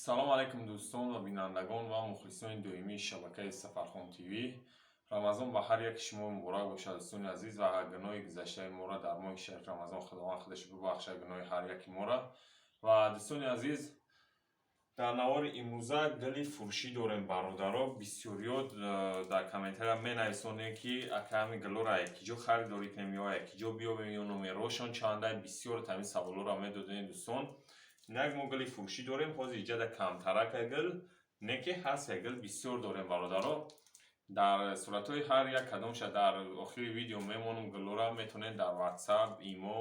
Салом алайкум, дӯстон ва бинандагон ва мухлисони доимии шабакаи Сафархон ТВ. Рамазон ба ҳар яки шумо муборак бошад, дӯстони азиз, ва гуноҳи гузаштаи моро дар моҳи шариф Рамазон Худованд худаш бибахшад, гуноҳи ҳар яки моро. Ва дӯстони азиз, дар навори имрӯза гули фурӯшӣ дорем, бародаро. Бисёриёт дар комментария менависонем, ки ака, ҳамин гулоро якиҷо харидорӣ кунем ё якиҷо биёбем ё номерошон чанда. Бисёр ҳамин саволҳоро медодем, дӯстон. Инак, мо гули фурӯшӣ дорем. Ҳозир иҷада камтарака гул, не ки ҳаст, як гул бисёр дорем, бародаро. Дар суратҳои ҳар як кадомша дар охири видео мемонам. Гулора метавонед дар WhatsApp, Имо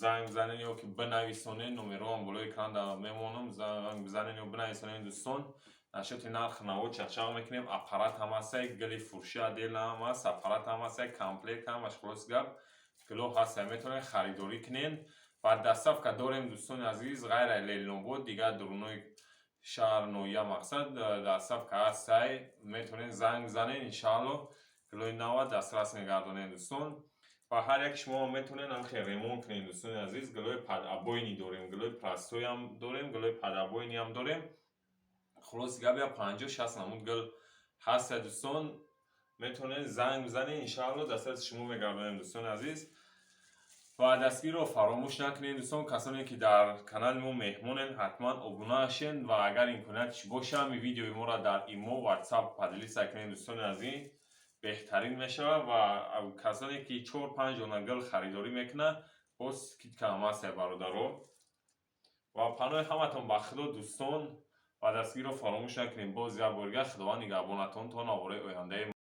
занг бизанед ё ки бинависонед. Номероам болои экран мемонам, занг бизанед ё бинависонед, дӯстон. Насчёти нархи наво чақчақ мекунем. Аппарат ҳам ҳастай, гули фурӯшӣ отдельно ҳам ҳаст, аппарат ҳам ҳастай, комплект ҳамаш. Хулос гап, гуло ҳастай, метавонед харидорӣ кунед ва доставка дорем, дӯстони азиз. Ғайр аз Ленинобод, дигар дурунои шаҳр, ноҳия, мақсад, доставка ҳастай. Метавонед занг бизанед, иншаалло, гулои нава дастрас мегардонем, дӯстон. Ва ҳар яки шумо метавонед ҳамхел ремонт кунед, дӯстони азиз. Гулои под обойный дорем, гулои простой ам дорем, гулои под обойный ам дорем. Хулоси гап, як 50-60 намуд гул ҳаста, дӯстон. Метавонед занг бизанед, иншаалло, дастраси шумо мегардонем, дӯстони азиз. Ва дастгириро фаромӯш накунед, дӯстон. Касоне ки дар канали мо меҳмонед, ҳатман обуна шед ва агар имкониятш боша, ҳамин видеои моро дар Имо, WhatsApp поделиться кунед, дӯстони азиз, беҳтарин мешавад. Ва касоне ки чор панҷ дона гул харидорӣ мекунанд, боз скидка ҳам ҳастай, бародаро. Ва паноҳи ҳаматон ба Худо, дӯстон, ва дастгириро фаромӯш накунед. Боз як бор дигар, Худованд нигаҳбонатон то навораи ояндаи.